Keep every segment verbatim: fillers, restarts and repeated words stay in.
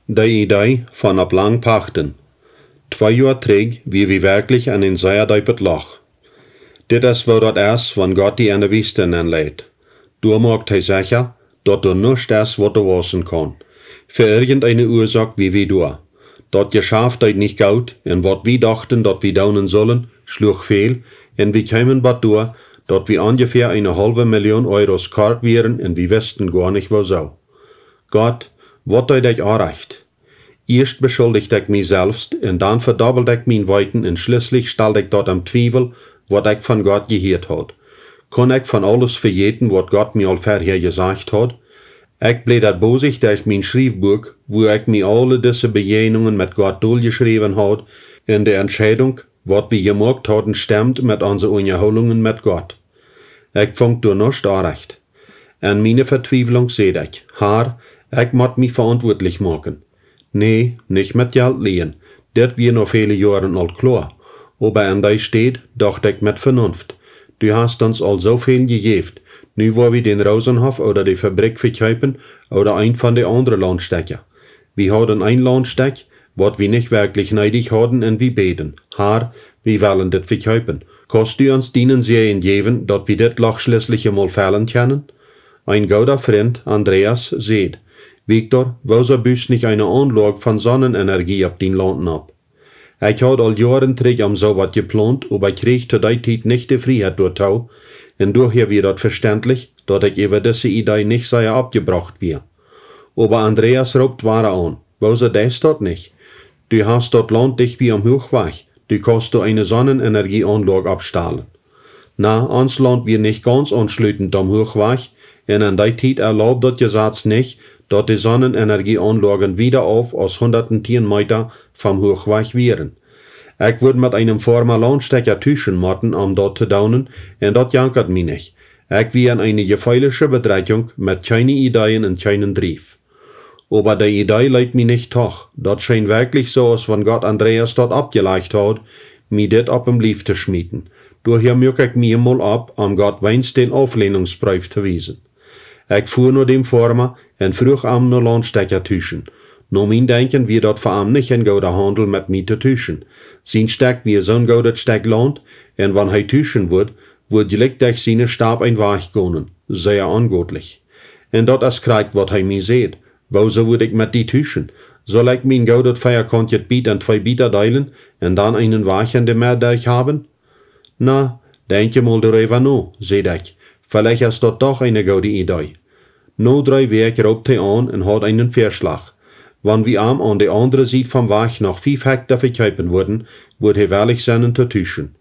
De Idee von opp lang pachten. Twee Joa trigj wia wie werkjlich en een sea deepet Loch. Dit es woo daut es, wan Gott die en de Wiest nenleit. Doa moakt hee secha, daut doa nuscht es, waut doa wausen kaun. Fa irjenteene Uasoak wia wie doa. Daut Jeschaft deed nich goot, un waut wie dochten, daut wie doonen sullen, schluach fäl, un wie kjeemen bat doa, daut wie onjefäa eene haulwe Million Euros kort wieren, un wie wisten goa nich, woosoo. Gott, waut deed ekj orrajcht? Ieescht beschuldicht ekj mie selfst, un dan vedobbeld ekj mien Weeten, un schlieslich stald ekj daut em Twiewel, waut ekj von Gott jehieet haud. Kunn ekj von aules vejäten, waut Gott mie aul verhäa jesajcht haud? Ekj blädad bosich derch mien Schriefbuak, wua ekj mie aule dise Bejäajnungen met Gott doljeschräwen haud, un de Entscheidunk, waut wie jemoakt hauden, stemd met onse Unjahoolungen met Gott. Ekj funk doa nuscht orrajcht. En miene Vetwiewlunk säd ekj: Har, ekj mott mie veauntwuatlich moaken. Nä, nich met Jelt lieen. Dit wia no väle Joaren aul kloa. Oba en dee Städ docht ekj met Venunft: Du hast ons aul soo väl jejäft. Nu woa wie dän Rosenhoff ooda de Fabrikj vekjeepen ooda eent von de aundre Launtstekja. Wie hauden een Launtstekj, waut wie nich werkjlich needich hauden, un wie bäden: Har, wie wellen dit vekjeepen. Kaust du ons dienen Säajen jäwen, daut wie dit Loch schlieslich emol fellen kjennen? Een gooda Frint, Andreas, säd: Victor, woosoo bust nich eene Aunloag von Sonnenenergie opp dien Launt opp? Ekj haud aul Joaren trigj om soo waut jeplont, oba kjrieech to dee Tiet nich de Frieheit doatoo, un doahäa wia daut vestentlich, daut ekj äwa dise Idee nich sea oppjebrocht wia. Oba Andreas roopt wada aun: Woosoo deist daut nich? Du hast daut Launt dicht bie aum Huachwajch, du kaust doa eene Sonnenenergieaunloag oppstalen. Na, ons Launt wia nich gaunz aunschlutend aum Huachwajch, un en dee Tiet erlaubd daut Jesaz nich, daut de Sonnenenergieaunloagen wieda auf aus hundat tieen Meeta vom Huachwajch wieren. Ekj wudd met eenem Forma Launtstekja tuschen motten, om daut to doonen, un daut jankad mie nich. Ekj wia en eene jefeelische Bedrekjunk met kjeene Ideeen un kjeenen Drief. Oba de Idee leet mie nich toch. Daut scheen werkjlich soo, aus wan Gott Andreas daut oppjelajcht haud, mie dit opp em Lief to schmieten. Doahäa muak ekj mie emol opp, om Gott weens dän Auflehnungsbreef to wiesen. Ekj fua no däm Forma un fruach am no Launtstekja tuschen. No mien Denkjen wia daut fa am nich een gooda Haundel, met mie to tuschen. Sien Stekj wia soon goodet Stekj Launt, un wan hee tuschen wudd, wudd jlikj derch siene Stap een Wajch gonen. Sea ongodlich. Un daut es krakjt, waut hee mie säd: Woosoo wudd ekj met die tuschen? Saul ekj mien goodet veakauntjet Biet en twee Bieta deelen un dan eenen Wajch en de Medd derch haben? Na, denkj emol doaräwa no, säd ekj. Veleicht es daut doch eene goode Idee. No dree Wäakj roopt hee aun un haud eenen Väaschlach. Wan wie am aun de aundre Sied vom Wajch noch fief Hekta vekjeepen wudden, wudd hee wellich sennen to tuschen.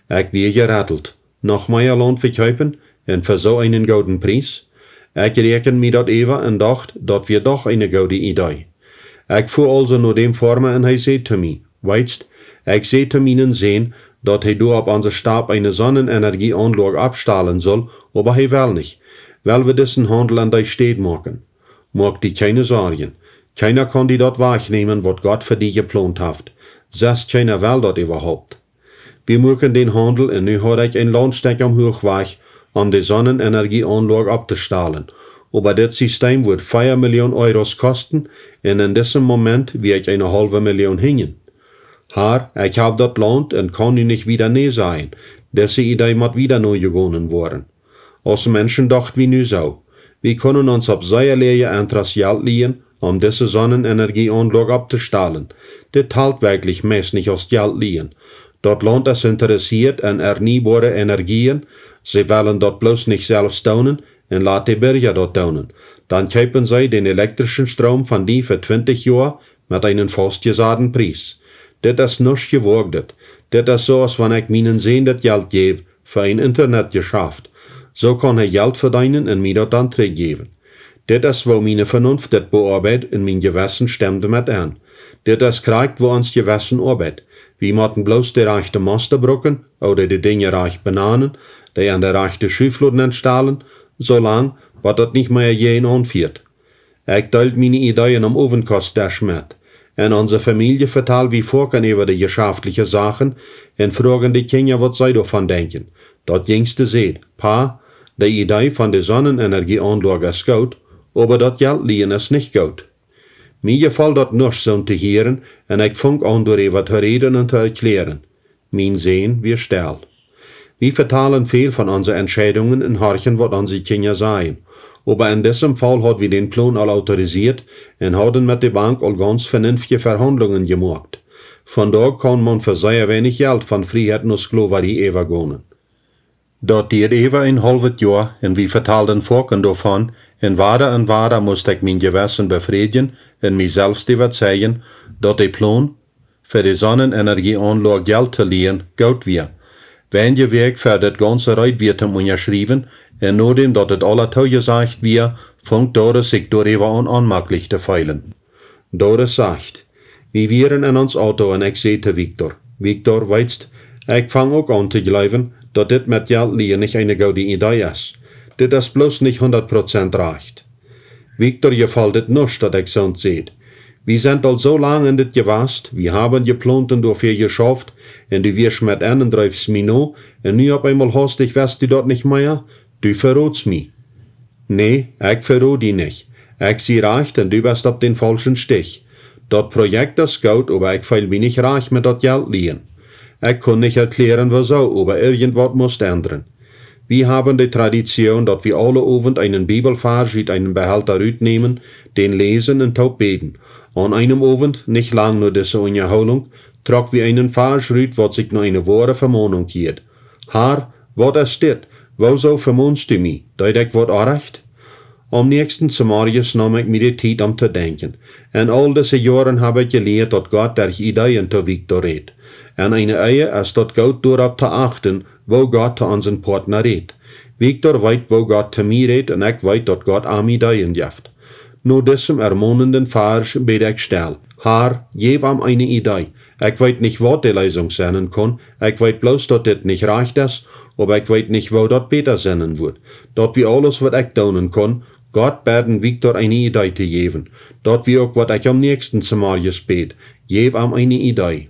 Ekj wia jeratelt. Noch mea Launt vekjeepen, un fa soo eenen gooden Pries? Ekj räakjend mie daut äwa un docht, daut wia doch eene goode Idee. Ekj fua aulsoo no däm Forma un hee säd to mie: Weetst, ekj säd to mienen Sän, daut hee doa opp onse Stap eene Sonnenenergieaunloag oppstalen sull, oba hee well nich. Well wie disen Haundel aun dee Städ moaken? Moak die kjeene Sorjen. Kjeena kaun die daut wajchnämen, waut Gott fa die jeplont haft. Sest kjeena well daut äwahaupt. Wie muaken dän Haundel un nu haud ekj een Launtstekj aum Huachwajch, om de Sonnenenergieaunloag opptostalen. Oba dit System wudd vea Million Euros kosten, un en disem Moment wia ekj eene haulwe Million hinjen. Har, ekj hab daut Launt un kaun nu nich wieda nä sajen. Dise Idee mott wieda nojegonen woaren. Aus Menschen docht wie nu soo: Wie kunnen ons opp sea läaje Interest Jelt lieen, om dise Sonnenenergieaunloag opptostalen. Dit talt werkjlich meist nich aus Jelt lieen. Daut Launt es interessieet en ernieebore Energieen, see wellen daut bloos nich selfst doonen, un lat de Birja daut doonen. Dan kjeepen see dän elektrischen Stroom von die fa twintich Joa met eenen faustjesaden Pries. Dit es nuscht Jewoagdet. Dit es soo aus wan ekj mienen Sän daut Jelt jäw fa een Internetjeschaft. Soo kaun hee Jelt vedeenen un mie daut dan trigjjäwen. Dit es woo miene Venunft dit beoabeit un mien Jewessen stemt met en. Dit es krakjt woo ons Jewessen oabeit. Wie motten bloos de rajchte Mosta brucken ooda de Dinja rajcht benanen, dee en de rajchte Schuflod nenstalen, soo lang, bat daut nich mea jäajen aunfieet. Ekj deeld miene Ideeen aum Owentkost-Desch met. En onse Famielje vetal wie foaken äwa de jeschaftliche Sachen un froagen de Kjinja, waut see doavon denkjen. Daut Jinjste säd: Pa, de Idee von de Sonnenenergieaunloag es goot, oba daut Jelt lieen es nich goot. Mie jefoll daut nuscht, soont to hieren, un ekj funk aun, doaräwa to räden un to erkjläaren. Mien Sän wia stell. Wie vetalen väl von onse Entscheidungen un horchen, waut onse Kjinja sajen. Oba en disem Faul haud wie dän Plon aul autoriseet un hauden met de Bank aul gaunz venienftje Vehaundlungen jemoakt. Vondoag kaun maun fa sea weinich Jelt von Frieheit no Sklowarie äwagonen. Daut dieed äwa een haulwet Joa un wie vetalden foaken doavon, un wada un wada must ekj mien Jewessen befrädjen un mie selfst äwazeijen, daut de Plon, fa de Sonnenenergieaunloag Jelt to lieen, goot wia. Weinje Wäakj ver daut gaunze reed wia toom unjaschriewen, un nodäm daut et aula toojesajcht wia, funk Doris sikj doaräwa aun onmaklich to feelen. Doris sajcht: Wie wieren en ons Auto un ekj säd to Victor: Victor, weetst, ekj fang uk aun to jleewen, daut dit met Jelt lieen nich eene goode Idee es. Dit es bloos nich hundat Prozent rajcht. Victor jefoll dit nuscht, daut ekj soont säd. Wie sent aul soo lang en dit jewast, wie haben jeplont un doafäa jeschauft, un du wieescht met en un dreefst mie no, un nu opp eemol haustich west du daut nich mea? Du verootst mie. Nä, ekj verod die nich. Ekj sie rajcht un du best opp dän faulschen Stich. Daut Projekt es goot, oba ekj feel mie nich rajcht met daut Jelt lieen. Ekj kunn nich erkjläaren, woosoo, oba irjentwaut must endren. Wie haben de Tradition, daut wie aule Owent eenen Bibelvarsch ut eenen Behelta rutnämen, dän läsen un toop bäden. Aun eenem Owent, nich lang no dise Unjahoolunk, trock wie eenen Varsch rut, waut sikj no eene woare Vemonunk jieet. Har, waut es dit? Woosoo vemonst du mie? Deed ekj waut orrajcht? Aum näakjsten Zemorjes neem ekj mie de Tiet om to denkjen. En aul dise Joaren hab ekj jelieet, daut Gott derch Ideeen to Victor rät. En eene Ehe es daut goot, doaropp to achten, woo Gott to onsen Partner rät. Victor weet, woo Gott to mie rät, un ekj weet, daut Gott am Ideeen jeft. No disem ermonenden Varsch bäd ekj stell: Har, jeff am eene Idee. Ekj weet nich, waut de Leesunk sennen kaun. Ekj weet bloos, daut dit nich rajcht es, oba ekj weet nich, woo daut bäta sennen wudd. Daut wia aules, waut ekj doonen kunn, Gott bäden, Victor eene Idee to jäwen. Daut wia uk, waut ekj aum näakjsten Zemorjes bäd: Jeff am eene Idee.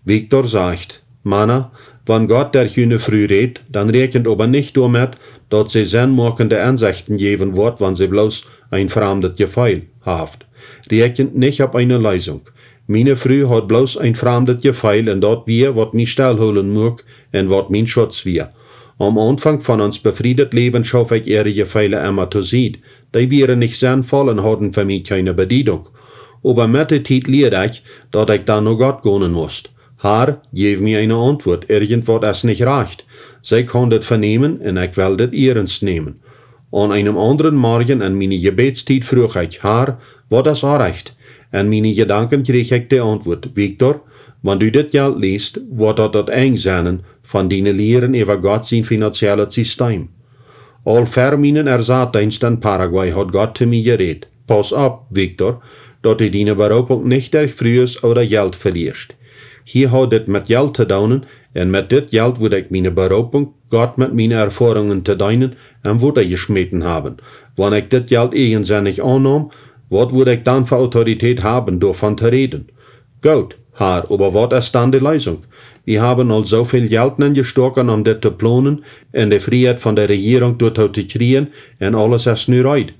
Victor sajcht: Mana, wan Gott derch june Fru rät, dan räakjent oba nich doamet, daut see sennmoakende Ensechten jäwen woat, wan see bloos een framdet Jefeel haft. Räakjent nich opp eene Leesunk. Miene Fru haud bloos een framdet Jefeel, un daut wia, waut mie stellhoolen muak un waut mien Schutz wia. Aum Aunfank von ons befriedet Läwen schoof ekj äare Jefeele emma to Sied. Dee wieren nich sennvoll un hauden fa mie kjeene Bediedunk. Oba met de Tiet lieed ekj, daut ekj dan no Gott gonen must. Har, jeff mie eene Auntwuat, irjentwaut es nich rajcht. See kaun dit venämen un ekj well dit ierenst nämen. Aun eenem aundren Morjen en miene Jebädstiet fruach ekj: Har, waut es orrajcht? En miene Jedanken kjrieech ekj de Auntwuat: Victor, wan du dit Jelt liest, woat daut daut Enj sennen von diene Lieren äwa Gott sien finanziellet Sistem. Aul ver mienen Ersatzdeenst en Paraguay haud Gott to mie jerät: Pauss opp, Victor, daut du diene Beroopunk nich derch Frues ooda Jelt velieescht. Hia haud dit met Jelt to doonen, un met dit Jelt wudd ekj miene Beroopunk, Gott met miene Erfoarungen to deenen, em Wota jeschmäten haben. Wan ekj dit Jelt ieejensennich aunnaum, waut wudd ekj dan fa Autoritäet haben, doavon to räden? Goot, Har, oba waut es dan de Leesunk? Wie haben aul soo väl Jelt nenjestoaken, om dit to plonen un de Frieheit von de Rejierunk doatoo to kjrieen, un aules es nu reed.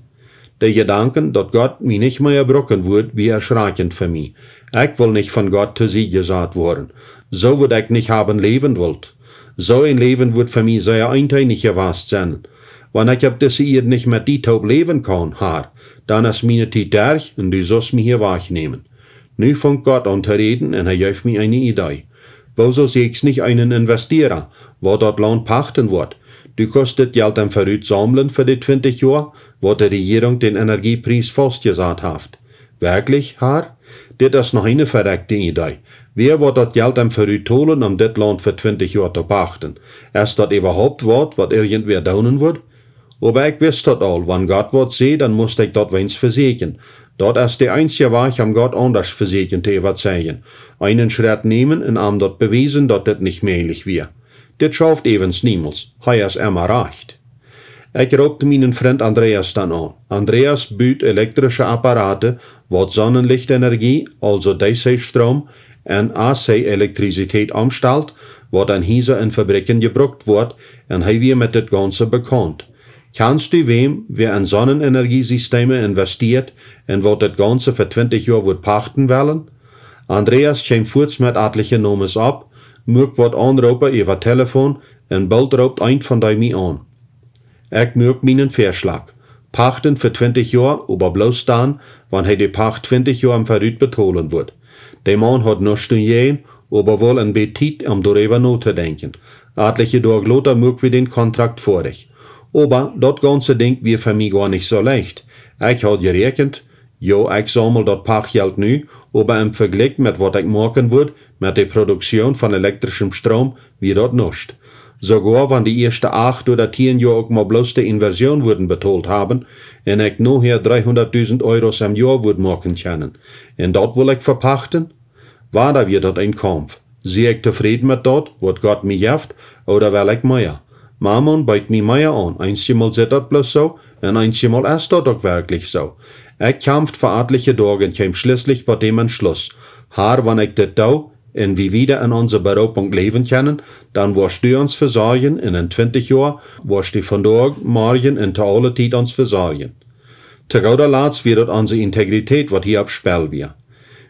De Jedanken, daut Gott mie nich mea brucken wudd, wia erschrakjent fa mie. Ekj wull nich von Gott to Sied jesat woaren. Soo wudd ekj nich haben läwen wult. Soo een Läwen wudd fa mie sea eenteenich jewast sennen. Wan ekj opp dise Ieed nich met die toop läwen kaun, Har, dan es miene Tiet derch un du sust mie hia wajchnämen. Nu funk Gott aun to räden un hee jeef mie eene Idee. Woosoo sieekjst nich eenen Investiera, waut daut Launt pachten woat? Du kaust dit Jelt em Verut saumlen fa de twintich Joa, waut de Rejierunk dän Energiepries faustjesat haft. Werkjlich, Har? Dit es noch eene verekjte Idee. Wäa woat daut Jelt em Verut tolen, om dit Launt fa twintich Joa to pachten? Es daut äwahaupt waut, waut irjentwäa doonen wudd? Oba ekj wist daut aul, wan Gott waut säd, dan must ekj daut weens vesäkjen. Daut es de eensje Wajch, om Gott aundasch vesäkjen to äwazeijen. Eenen Schrett nämen un am daut bewiesen, daut dit nich mäajlich wia. Dit schauft äwens niemols. Hee es emma rajcht. Ekj roopt mienen Frint Andreas dan aun. Andreas but elektrische Apparate, waut Sonnenlichtenergie, aulsoo D C Stroom, en A C Elektrizität omstalt, waut en Hiesa un Fabrikjen jebrukt woat, un hee wia met dit Gaunze bekaunt. Kjanst du wäm, wäa en Sonnenenergiesysteme investiat un waut daut Gaunze fa twintich Joa wudd pachten wellen? Andreas kjeem fuaz met atliche Nomes opp, muak waut Aunroopen äwa Telefon un boolt roopt eent von dee mie aun. Ekj muak mienen Väaschlach: Pachten fa twintich Joa, oba bloos dan, wan hee de Pacht twintich Joa em Verut betolen wudd. De Maun haud nuscht doajäajen, oba wull en bät Tiet, om doaräwa notodenkjen. Atliche Doag lota muak wie dän Kontrakt foadich. Oba daut gaunze Dinkj wia fa mie goa nich soo leicht. Ekj haud jeräakjent: Jo, ekj saumel daut Pachtjelt nu, oba em Vejlikj met waut ekj moaken wudd met de Produktion von elektrischem Stroom, wia daut nuscht. Soogoa wan de ieeschte acht ooda tieen Joa uk mau bloos de Inversion wudden betolt haben un ekj nohäa dreehundatdusent Euros em Joa wudd moaken kjennen, un daut wull ekj vepachten? Wada wia daut een Kaumf. Sie ekj tofräd met daut, waut Gott mie jeft, ooda well ekj mea? Mamon beet mie mea aun. Eenjemol sitt daut bloos soo, un eenjemol es daut uk werkjlich soo. Ekj kjamft fa atliche Doag un kjeem schlieslich bie däm Entschluss: Har, wan ekj dit doo, un wie wieda en onse Beroopunk läwen kjennen, dan woascht du ons vesorjen, un en twintich Joa woascht du vondoag, morjen un to aule Tiet ons vesorjen. To gooda Latst wia daut onse Integrität, waut hia opp Spell wia.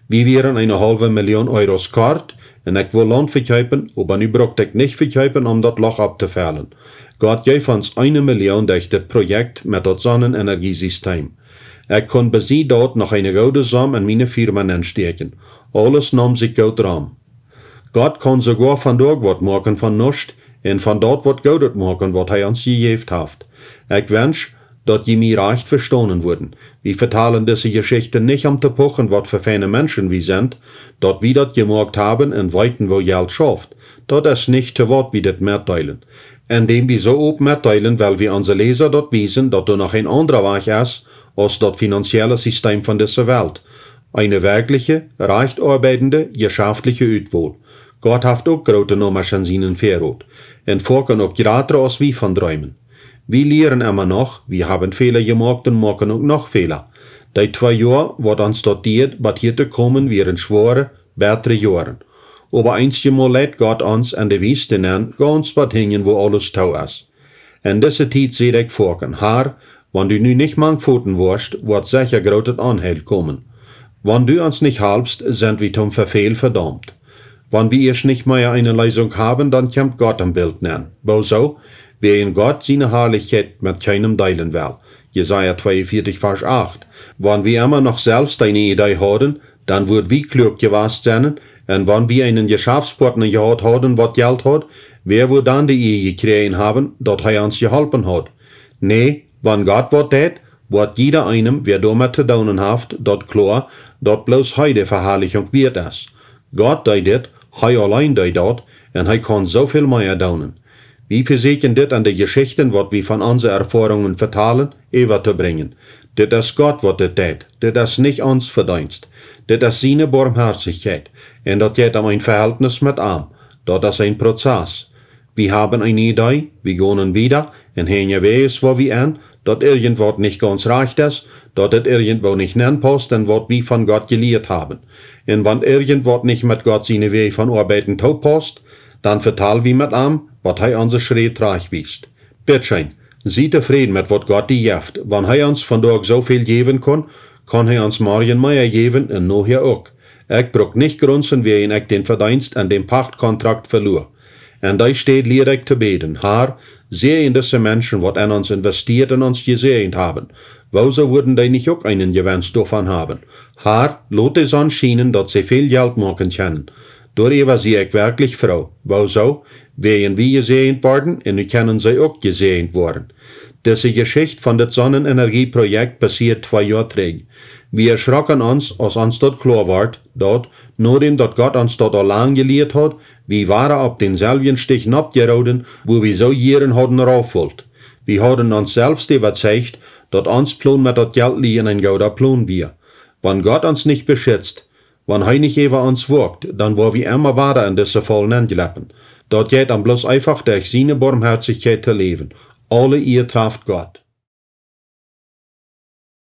Wie wieren eene haulwe Million Euros kort, un ekj wull Launt vekjeepen, oba nu brukt ekj nich vekjeepen, om daut Loch opptofellen. Gott jeef ons eene Million derch dit Projekt met daut Sonnenenergiesystem. Ekj kunn bie sied daut noch eene goode Som en miene Firma nenstäakjen. Aules neem sikj goot rom. Gott kaun soogoa vondoag waut moaken von nuscht, un von daut waut Goodet moaken, waut hee ons jejäft haft. Ekj wensch, daut jie mie rajcht vestonen wudden. Wie vetalen dise Jeschichten nich, om to puchen, waut fa feine Menschen wie sent, daut wie daut jemoakt haben un weeten, woo Jelt schauft. Daut es nich to waut wie dit metdeelen. Endäm wie soo op metdeelen, well wie onse Läsa daut wiesen, daut doa noch een aundra Wajch es aus daut finanzielle System von dise Welt. Eene werkjliche, rajcht oabeidende, jeschaftliche Utwol. Gott haft uk groote Nomasch en sienen Väarot, un foaken uk jratre aus wie von dreemen. Wie lieren emma noch, wie haben Fäla jemoakt un moaken uk noch Fäla. Dee twee Joa, waut ons daut dieed, bat hia to komen, wieren schwoare, bettre Joaren. Oba eenjemol leit Gott ons en de Wiest nenn, gaunz bat hinjen, wua aules too es. En dise Tiet säd ekj foaken: Har, wan du nu nich mank foten woascht, woat secha grootet Onheil komen. Wan du ons nich halpst, sent wie toom Vefäl vedaumt. Wan wie ieescht nich mea eene Leesunk haben, dan kjemt Gott em Bilt nenn. Woosoo? Wäajen Gott siene Harlichkjeit met kjeenem deelen well. Jesaja tweeunvieetich, Varsch acht. Wan wie emma noch selfst eene Idee hauden, dan wudd wie kluak jewast sennen, un wan wie eenen Jeschaftspoatna jehaut hauden, waut Jelt haud, wäa wudd dan de Ea jekjräajen haben, daut hee ons jeholpen haud? Nä, wan Gott waut deit, woat jieda eenem, wäa doamet to doonen haft, daut kloa, daut bloos hee de Veharlichunk wieet es. Gott deed dit, hee auleen deed daut, un hee kaun soo väl mea doonen. Wie vesieekjen dit en de Jeschichten, waut wie von onse Erfoarungen vetalen, äwa to brinjen. Dit es Gott, waut dit deit. Dit es nich ons Vedeenst. Dit es siene Boamhoatichkjeit. Un daut jeit om een Vehältnis met am. Daut es een Prozess. Wie haben eene Idee, wie gonen wieda, un hinjawäajes woa wie enn, daut irjentwaut nich gaunz rajcht es, daut et irjentwoo nich nenn paust en waut wie von Gott jelieet haben. Un wan irjentwaut nich met Gott siene Wäaj von oabeiden toopaust, dan vetal wie met am, waut hee onse Schräd trajcht wiest. Bittscheen, sie tofräd met waut Gott die jeft. Wan hee ons vondoag soo väl jäwen kunn, kaun hee ons morjen mea jäwen un nohäa uk. Ekj bruk nich grunzen, wäajen ekj dän Vedeenst aun däm Pachtkontrakt veloa. En dee Städ lieed ekj to bäden: Har, säajen dise Menschen, waut en ons investieet un ons jesäajent haben. Woosoo wudden dee nich uk eenen Jewenst doavon haben? Har, lot de Sonn schienen, daut see väl Jelt moaken kjennen. Doaräwa sie ekj werkjlich froo. Woosoo? Wäajen wie jesäajent worden, un nu kjennen see uk jesäajent woaren. Dise Jeschicht von daut Sonnenenergieprojekt passieed twee Joa trigj. Wie erschrocken ons, aus ons daut kloa wort, daut, nodäm daut Gott ons daut aul lang jelieet haud, wie wada opp dänselwjen Stich nopp jeroden, wua wie soo jieren hauden rauf wult. Wie hauden ons selfst äwazeicht, daut ons Plon met daut Jelt lieen een gooda Plon wia. Wan Gott ons nich beschitzt, wan hee nich äwa ons woakt, dan woa wie emma wada en dise Faul nenjleppen. Daut jeit dan bloos eefach derch siene Boamhoatichkjeit to läwen. Aule Ea traft Gott.